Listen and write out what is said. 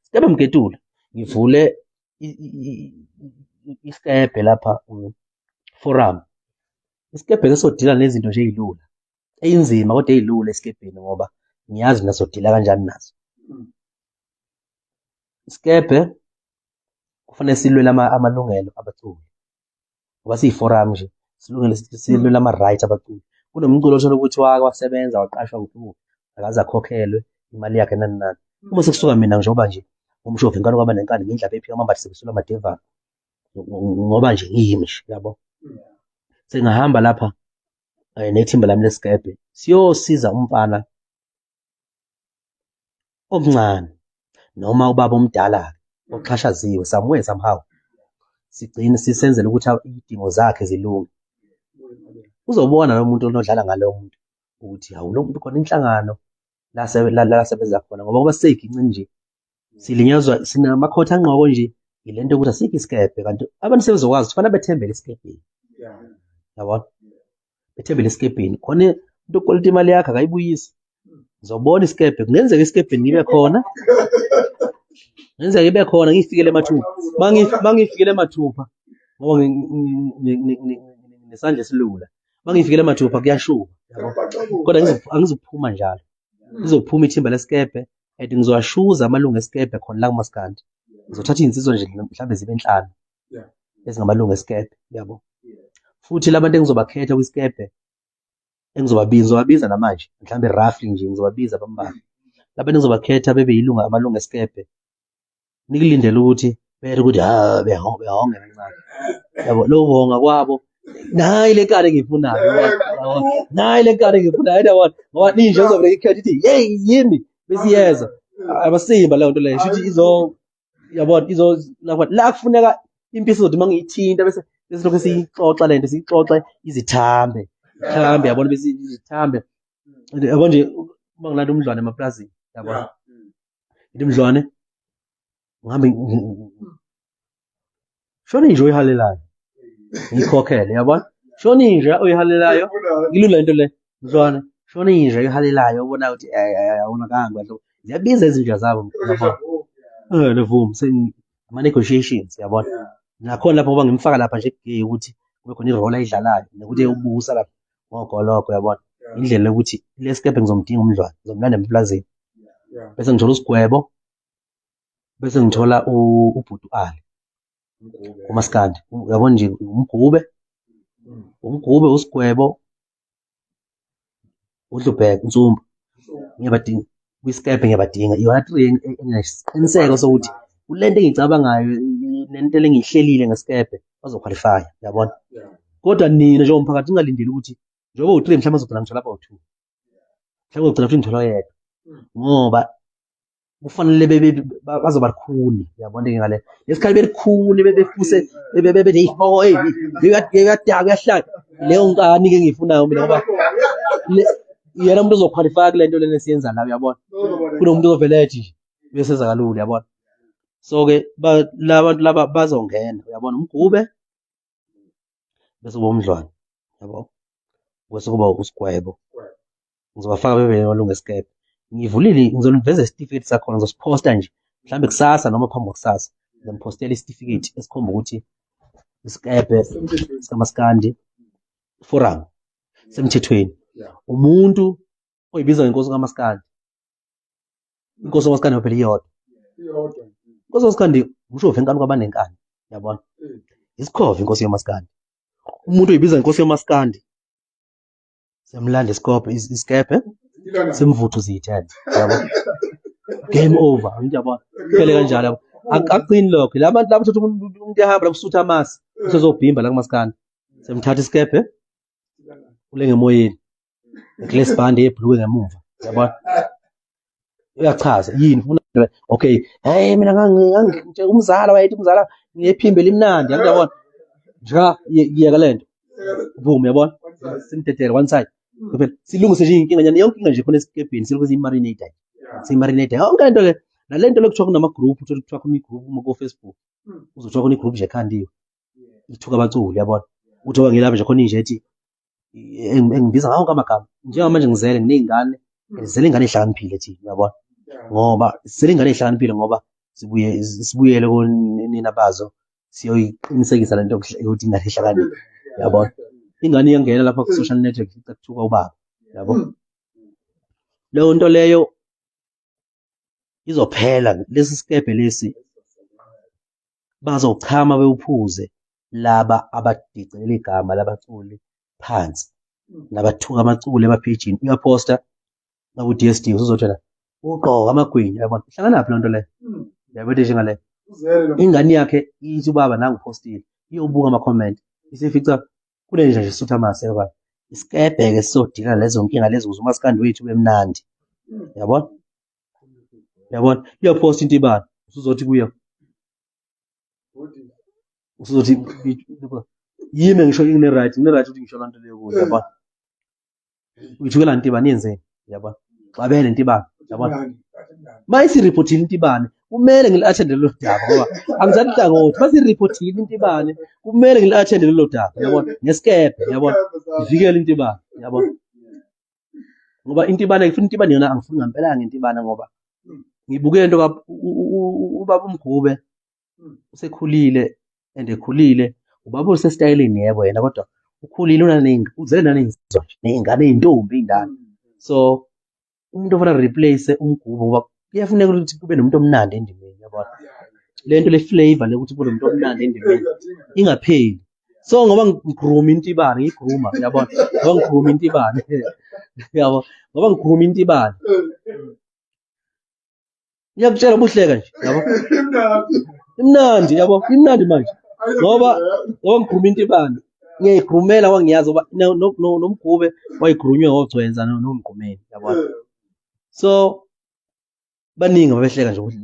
Sikebhe Mketula. Ngivule isikebhe lapha forum. Isikebhe sesodila nezinto nje ey'lula. Eyinzima kodwa ey'lula esikebheni ngoba ngiyazi mina sodila kanjani nazo. Isikebhe kufanele silwele amalungelo abaculi. Ngoba siyi-forum nje silungele silwela ama-right abaculi. Kunomculo othola ukuthi wake wasebenza waqashwa kuphi kuphi akaze akhokhelwe imali yakhe nani nani. Uma sekusuka mina njengoba nje umshova inkani kwaba nenkani ngindlaba ephika amambathi sebesula amadevana ngoba nje ngiyimi nje yabo. Sengahamba lapha nethimba lami lesikebhe siyosiza umfana omncane noma ubaba omdala-ke oxhashaziwe somewhere somehow sigcine sisenzele ukuthi izidingo zakhe zilunge. Uzobona lo muntu onodlala ngalo muntu ukuthi hawu lo muntu khona inhlangano la asebenza khona ngoba kuba siseyiginci nje silinyazwa sinamakhotha anqoko nje yile nto yokuthi asikho isikebhe kanti abantu sebezokwazi ukuthi fanele bethembele esikebheni yabona bethembele esikebheni khona umuntu okweleta imali yakhe akayibuyisi ngizobona isikebhe kungenzeka esikebheni ngibe khona kungenzeka ibe khona ngiyifikele mathupha mangiyifikele mathupha ngoba nginesandla esilula mangiyifikele mathupha kuyashuba yabo kodwa angizukuphuma njalo lizophuma ithimba lesikebhe and ngizowashuza amalungu esikebhe khona la kumaskandi ngizothatha iy'nsizwa nje mhlawumbe zibe nhlanu ezingamalungu esikebhe yabo futhi labantu engizobakhetha kwisikebhe engizobabiza ngizobabiza namanje mhlawumbe roughly nje ngizobabiza bambalwa labantu engizobakhetha bebe yilunga amalungu esikebhe nikulindele ukuthi bere ukuthi ha behonge kancane yabo lokho kuhonga kwabo nayi le nkani engiyifunayo nayi le nkani engiyifunayo yabona ngoba ninje uzobe ikhetha ithi hey yimi bese iyeza abasimba leyo nto leyo shuthi izo yabona izo la kufuneka impisi izothi uma ngiyithinta bese bese lokho siyixoxa lento siyixoxe izithambe thambe yabona bese izithambe yabo nje uma ngilanda umdlwane emaplazini yabona ngithi mdlwane ngihambe shona inje oyihalelayo ngikhokhele yabona shona inja oyihalelayo ilula into le mdlwane shona inja oyihalelayo ubona ukuthi awunakanga kahle ziyabiza izinja zabo yabona levum ama-negotiations yabona nakhona lapho ngoba ngimfaka lapha nje kugay ukuthi kube khona irole ayidlalayo nokuthi ubusa lapha ngogologo yabona indlela yokuthi lesikebhe ngizomdinga umdlwane ngizomlanda emplazini bese ngithola usigwebo bese ngithola ubhuti u-Ali umaskandi uyabona nje umgube umgube usigwebo udlubheka insumpa ngiyabadinga kwisikebhe ngiyabadinga iyona three enginesiqiniseko sokuthi kulento engiyicabangayo nento engiyihlelile ngesikebhe bazokhwalifaya uyabona kodwa nina njengomphakathi ningalindeli ukuthi njengoba u-three mhlawumbe azogcina ngithola abawu-two mhlawumbe ugcina futhi ngithola oyedwa ngoba kufanele bazoba lukhuni uyabona into ngale lesikhathi belikhuni bebefuse bebeyifoko hey uyadaka uyahlala leyo nkani ke ngiyifunayo mina ngoba yena umuntu ozokhwalifaya kule nto lena esiyenza la uyabona kunomuntu ozovele ethi nje bese kalula uyabona so ke labantu laba bazongena uyabona umgube bese kuba umdlwane yabo bese kuba usigwebo ngizobafaka bebe amalungu esikebhe ngivulile ngizoliveza isitifiketi sakhona ngizosiphosta nje mhlawumbe kusasa noma phambi kwakusasa ngizomphostela isitifiketi esikhomba ukuthi isikebhe sikamaskandi forum semthethweni umuntu oyibiza ngenkosi kamaskandi inkosi kamaskandi phela iyodwa inkosi kamaskandi umshovi enkani kwabanenkani yabona isikhova inkosi yomaskandi umuntu oyibiza ngenkosi yomaskandi semlanda isikobhe isikebhe simvuthu ziyithende yabo game over angithi yabona kuphele kanjalo yabo akugcini lokho la bantu labo uthatha umuntu ehamba la kusutha amasi usezobhimba la kumaskandi semthatha isikebhe ulenge emoyeni neclass band yebhulukwe ngemuva yabona uyachaza yini ufuna okay hey mina ngangitshela umzala wayethi umzala ngiyephimbo elimnandi angiyabona nja yeka lento boom yabona simdedele one side phela silungise nje inkinga nyana yonke inkinga nje khona esikebheni silokhu siyimarinate siyimarinate yonke lento le nalento lokuthiwa kunama group uthola kuthiwa khona i-group uma ko Facebook uzothiwa khona i-group nje ekhandiwe ithuka abaculi yabona uthi ngilapha nje khona inje ethi engibiza ngawo wonke amagama njengamanje ngizele nginey'ngane ngizele ingane ehlakaniphile thina uyabona Ngoba selingane ey'hlakaniphile ngoba sibuye sibuyele konina bazo siyoyiqinisekisa lento yokuthi ingane ihlakaniphe, yabona. Ingane iyangena lapha ku-social network ifica kuthuka ubaba, yabo. Leyo nto leyo izophela lesi sikebhe lesi bazochama bewuphuze laba abadicelela igama labaculi phansi nabathuka abaculi emaphejini. Uyaphosta naku-D_S_D usuzothi wena ugqoka amagwinya, uyabona. Ihlanganaphi leyo nto leyo? Uyabona into enjengaleyo? Ingane yakhe ithi ubaba nangu uphostile, iyobuka ama-comment isifica kunenja nje esutha amasi yabona. Isikebhe-ke sizodila lezo nkinga lezo ukuze umaskandi wethu ube mnandi, yabona, yabona. Iyophosta into ibani usuzothi kuyo, usuzothi yimi ngisho ngine-right, ngine-right ukuthi ngisho loo nto leyo kuyo, yabona. Uyithukela ntibane yenzeni, yabona, xabene ntibane, yabona. Uma isiriphothile intibane kumele ngili-athende lelo daba ngoba angithathi hlangothi. Uma siriphothile intibane kumele ngili-athende lelo daba, yabona, ngesikebhe, yabona, ngivikele intibane, yabona. Ngoba intibane ngifuna intibane yona, angifuni ngampela ngentibane ngoba ngibuke into ubaba uMgube usekhulile and ekhulile ubaba usesitayeleni, yebo yena, kodwa ukhulile uzele naney'nsizwa nje ney'ngane ey'ntombi ey'ndala. So umuntu ofuna replace uMgube, ngoba kuyafuneka ukuthi kube nomuntu omnandi endimeni, yabona, le nto le flavor le ukuthi kube nomuntu omnandi endimeni ingapheli. So ngoba ngigroom intibane, ngiyigrooma, yabona, ngoba ngigroom intibane, yabo, ngoba ngigroom intibane, ngiyakutshela ubuhleka nje, yabo, imnandi, yabo, imnandi manje ngoba ngigrooma intibane, ngiyayigroomela ngoba ngiyazi ngoba noMgube wayigrunywe ngogcwenza noMgqumeni, yabona. So baningi ababehleka nje ukuthi